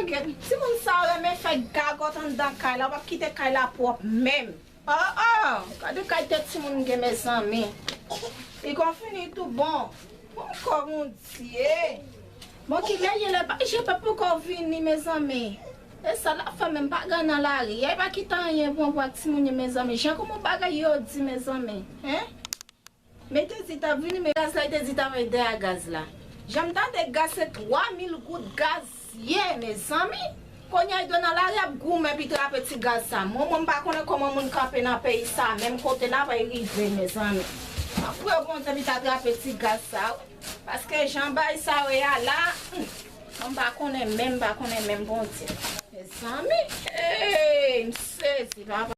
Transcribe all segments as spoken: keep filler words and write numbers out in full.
Timoun sa yo renmen fè gagòt anndan kay la, yo p ap kite kay la pwòp menm. Oh, oh, gade kalite timoun m gen, mezanmi. Li gon fini tou bon. Bon, kò Bondye. Bon, kilè ye la, pa, je pa poko vini, mezanmi. E sa l ap fè menm, pa gen nan lari. E pa kite anyen bon pou ak timoun yo, mezanmi. Jan kòman bagay yo di, mezanmi. Hein? Men te di t ap vini, men gaz la, li te di t ap vin dèyè gaz la. Jan m tande gaz se twa mil goud gaz ye, mezanmi. Kounye a, li dwe nan lari ap goumen epi trape ti gaz sa. Mwen, mwen, m pa konnen kòman moun kanpe nan peyi sa, menm kote n ap rive, mezanmi. Apre, Bondye, epi ta trape ti gaz sa, wi. Paske jan bay sa yo ye a la, hmm, m pa konnen menm, m pa konnen menm, Bondye. Mezanmi, hey, m sezi, papa.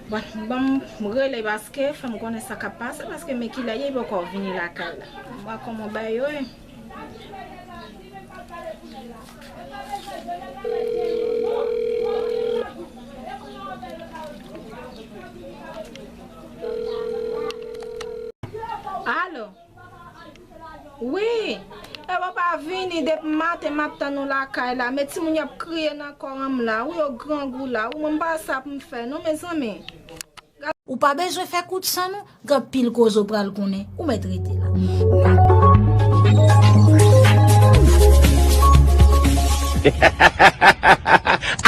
Bon, ban m rele paske fè m konnen sa k ap pase, paske men kilè ye, li poko vini lakay la. M wè kòman bagay yo ye. Alo? Wi, e w pa vini depi maten, m ap tann ou lakay la. Men timoun yo ap kriye nan kò an m la. Wi, yo grangou la. Wi, mwen m pa sa pou m fè non, mezanmi. Ou pa bezwen fè kout san non, gen anpil koze w pral konnen. Ou mèt rete la.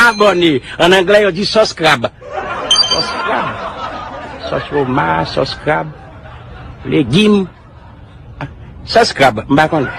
Abòne. An anglè, yo di sòs krab. Sòs krab. Sòs omar, sòs krab, legim. Sòs krab, m pa konnen.